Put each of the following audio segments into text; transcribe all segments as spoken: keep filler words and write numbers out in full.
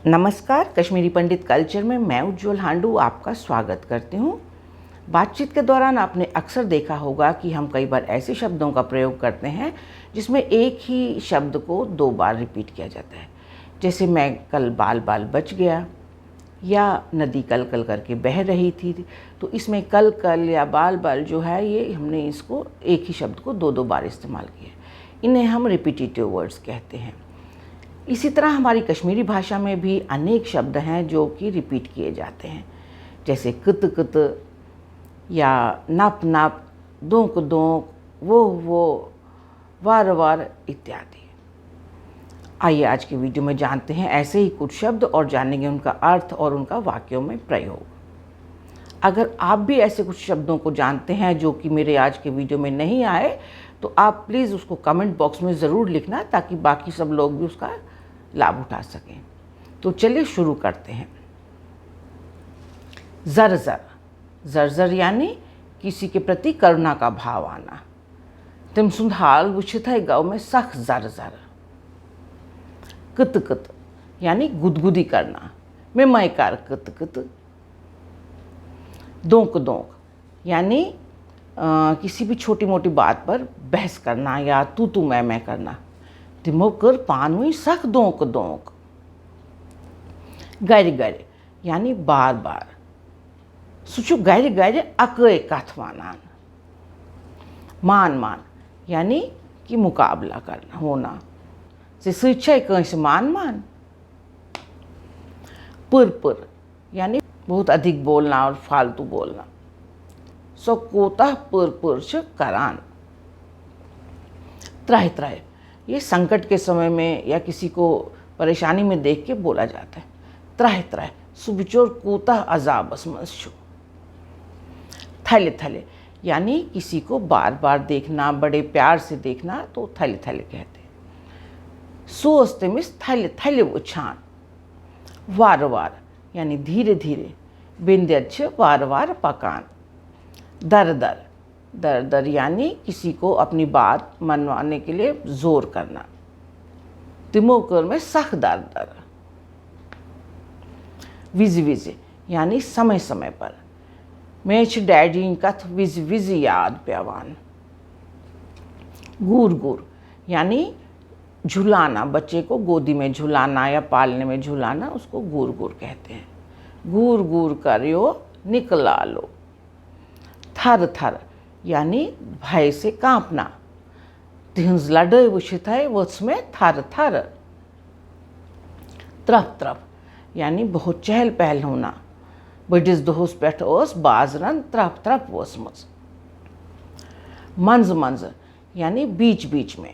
नमस्कार, कश्मीरी पंडित कल्चर में मैं उज्जवल हांडू आपका स्वागत करती हूँ। बातचीत के दौरान आपने अक्सर देखा होगा कि हम कई बार ऐसे शब्दों का प्रयोग करते हैं जिसमें एक ही शब्द को दो बार रिपीट किया जाता है। जैसे, मैं कल बाल बाल बच गया, या नदी कल कल करके बह रही थी। तो इसमें कल कल या बाल बाल जो है, ये हमने इसको, एक ही शब्द को दो दो बार इस्तेमाल किया है। इन्हें हम रिपीटिटिव वर्ड्स कहते हैं। इसी तरह हमारी कश्मीरी भाषा में भी अनेक शब्द हैं जो कि रिपीट किए जाते हैं, जैसे कित कित या नप नप, दोंक दोंक, वो वो, वार वार इत्यादि। आइए, आज की वीडियो में जानते हैं ऐसे ही कुछ शब्द और जानेंगे उनका अर्थ और उनका वाक्यों में प्रयोग। अगर आप भी ऐसे कुछ शब्दों को जानते हैं जो कि मेरे आज के वीडियो में नहीं आए, तो आप प्लीज़ उसको कमेंट बॉक्स में ज़रूर लिखना, ताकि बाकी सब लोग भी उसका लाभ उठा सकें। तो चलिए, शुरू करते हैं। जर जर। जर जर यानी किसी के प्रति करुणा का भाव आना। تٔمۍ سُنٛد حال وٕچھِتھَے گوٚو مےٚ سخ زَرٕ زَرٕ۔ کٕتہٕ کٕتہٕ یعنی گُد گُدی کرنا۔ مےٚ مَے کر کٕتہٕ کٕتہٕ۔ دونٛکہٕ دونٛکھ یعنی، آ، کسی بھی چھوٹی موٹی بات پر بحث کرنا یا تو تو میں میں کرنا۔ تِمو کٔر پانہٕ ؤنۍ سخ دونٛکہٕ دونٛکھ۔ گرِ گرِ یعنی بار بار۔ سُہ چھُ گرِ گرِ اکٲے کتھ ونان۔ مان مان یعنی کہ مقابلہ کرنا، ہونا۔ ژےٚ سۭتۍ چھے کٲنٛسہِ مان مان؟ پٕر پٕر یعنی بہت ادھک بولنا اور فالتو بولنا۔ سۄ کوٗتاہ پٕر پٕر چھِ کران۔ ترٛاہہِ ترٛاہہِ، یہ سنکٹ کے سمے میں یا کسی کو پریشانی میں دیکھ کے بولا جاتا ہے۔ ترٛاہہِ ترٛاہہِ، سُہ بچور کوٗتاہ عذابس منٛز چھُ۔ تھلہِ تھلہِ یعنی کسی کو بار بار دیکھنا، بڑے پیار سے دیکھنا، تو تھلہِ تھلہِ کہتے ہیں۔ سُہ اوس تٔمِس تھلہِ تھلہِ وٕچھان۔ وارٕ وارٕ یعنی دھیرے دھیرے۔ بیٚنہِ دٮ۪د چھِ وارٕ وارٕ پکان۔ درٕ درٕ۔ در در یعنی کسی کو اپنی بات منوانے کے لیے زور کرنا۔ تِمو کٔر مےٚ سخ در در۔ وِزِ وِزِ یعنی سمے سمے پر۔ مےٚ چھِ ڈیڈی ہٕنٛدۍ کتھ وِزِ وِزِ یاد پٮ۪وان۔ گوٗر گوٗر یعنی جھلانا، بچے کو گودی میں جھلانا یا پالنے میں جھلانا، اس کو گور گور کہتے ہیں۔ گور گور کریو نکلالو۔ تھر تھر یعنی بھے سے کانپنا۔ تہنٛز لڑٲے وٕچھِتھے ؤژھ مےٚ تھر تھر۔ ترپ ترپ یعنی بہت چہل پہل ہونا۔ بٔڈِس دۄہس پٮ۪ٹھ ٲس بازرن ترپ ترپ وٲژمٕژ۔ منٛزٕ منٛزٕ یعنی بیچ بیچ میں۔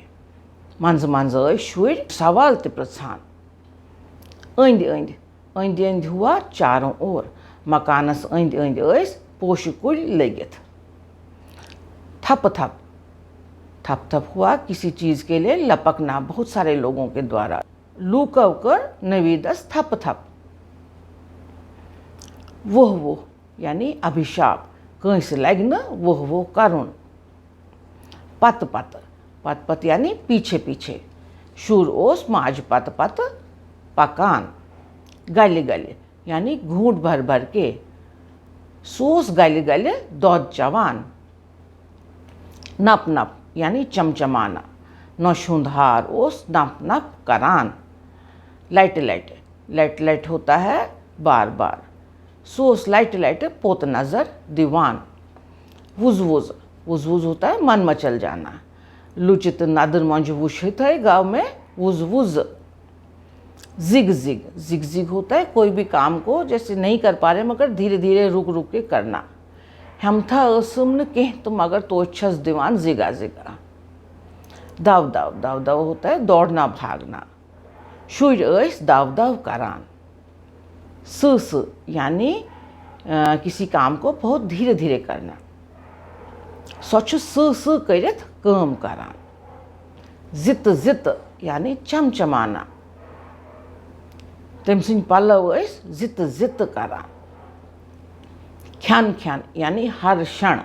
منٛزٕ منٛزٕ ٲسۍ شُرۍ سوال تہِ پرژھان۔ أنٛدۍ أنٛدۍ، أنٛدۍ أنٛدۍ ہوا چاروں اور۔ مکانس أنٛدۍ أنٛدۍ ٲسۍ پوشہِ کُلۍ لٔگِتھ۔ تھپہٕ تھپہٕ۔ تھپہٕ تھپہٕ ہوا کسی چیز کے لیے لپکنا، بہت سارے لوگوں کے دوارا۔ لوٗکو کٔر نویدس تھپہٕ تھپہٕ۔ وُہ وُہ یعنی ابھشاپ، کٲنٛسہِ لگہِ نہٕ وُہ وُہ کرُن۔ پتہٕ پتہٕ، پتہٕ پتہٕ یعنی پیچھے پیچھے۔ شُر اوس ماجہِ پتہٕ پتہٕ پکان۔ گلہِ گلہِ یعنی گھونٹ بھر بھر کے۔ سُہ اوس گلہِ گلہِ دۄد چٮ۪وان۔ نپ نپ یعنی چمچمانہ۔ نۄشہِ ہُنٛد ہار اوس نپ نپ کران۔ لٹہِ لٹہِ، لٹہِ لٹہِ ہوتا ہے بار بار۔ سُہ اوس لٹہِ لٹہِ پوٚت نظر دِوان۔ وُز وُز، وُز وُز ہوتا ہے من مچل جانا۔ لُچہِ تہٕ ندٕر مۄنجہِ وُچھِتھے گوٚو مےٚ وُز وُز۔ زِگ زِگ، زِگ زِگ ہوتا ہے کوئی بھی کام کو جیسے نہیں کر پا رہے مگر دھیرے دھیرے رک رک کے کرنا۔ ہٮ۪متھا ٲسٕم نہٕ کینٛہہ تہٕ مگر توتہِ چھَس دِوان زِگا زِگا۔ دَو دَو، دَو دَو ہوتا ہے دوڑنا بھاگنا۔ شُرۍ ٲسۍ دَو دَو کران۔ سٕہ سٕہ یعنی، آ، کسی کام کو بہت دھیرے دھیرے کرنا۔ سۄ چھُ سٕہ سٕہ کٔرِتھ کٲم کران۔ زِتہٕ زِتہٕ یعنی چمچمانہ۔ تٔمۍ سٕنٛدۍ پلو ٲسۍ زِتہٕ زِتہٕ کران۔ کھٮ۪ن کھٮ۪ن یعنی ہر شن۔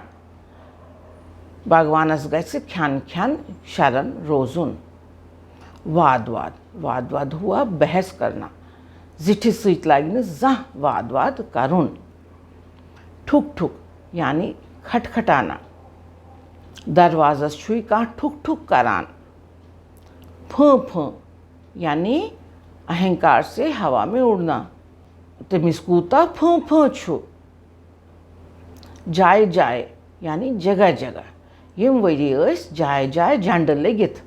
بھگوانس گژھِ کھٮ۪ن کھٮ۪ن شرن روزُن۔ واد واد، واد واد ہوا بحث کرنا۔ زِٹھِ سۭتۍ لگہِ نہٕ زانٛہہ واد واد کرُن۔ ٹھُک ٹھُک یعنی کھٹکھٹانا۔ دروازس چھُے کانٛہہ ٹھُک ٹھُک کران۔ پھٲں پھٲں یعنی اہنکار سے ہوا میں اڑنا۔ تٔمِس کوٗتاہ پھٲں پھٲں چھُ۔ جایہِ جایہِ یعنی جگہ جگہ۔ ییٚمہِ ؤری ٲسۍ جایہِ جایہِ جنڈٕ لٔگِتھ۔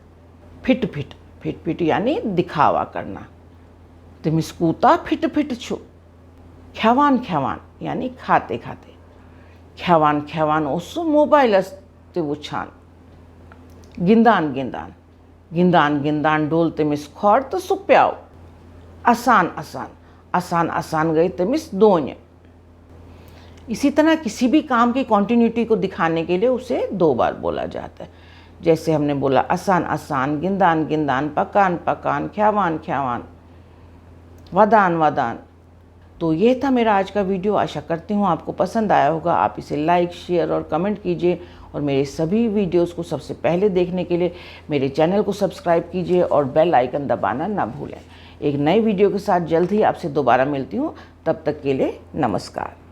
پھِٹہٕ پھِٹہٕ، پھِٹہٕ پھِٹہٕ یعنی دکھاوا کرنا۔ تٔمِس کوٗتاہ پھِٹہٕ پھِٹہٕ چھُ۔ کھٮ۪وان کھٮ۪وان یعنی کھاتے کھاتے۔ کھٮ۪وان کھٮ۪وان اوس سُہ موبایلس تہِ وٕچھان۔ گِنٛدان گِنٛدان، گِنٛدان گِنٛدان ڈوٚل تٔمِس کھۄر تہٕ سُہ پیوٚو۔ اسان اسان، اسان اسان گٔے تٔمِس دونہِ۔ اسی طرح کسی بھی کام کی کنٹینیوٹی کو دکھانے کے لیے اسے دو بار بولا جاتا ہے۔ جیسے ہم نے بولا، اسان اسان، گِنٛدان گِنٛدان، پکان پکان، کھٮ۪وان کھٮ۪وان، ودان ودان۔ تو یہ تھا میرا آج کا ویڈیو۔ آشا کرتی ہوں آپ کو پسند آیا ہوگا۔ آپ اسے لائک، شیئر اور کمنٹ کیجیے، اور میرے سبھی ویڈیوز کو سب سے پہلے دیکھنے کے لیے میرے چینل کو سبسکرائب کیجیے اور بیل آئیکن دبانا نہ بھولیں۔ ایک نئے ویڈیو کے ساتھ جلد ہی آپ سے دوبارہ ملتی ہوں۔ تب تک کے لیے نمسکار۔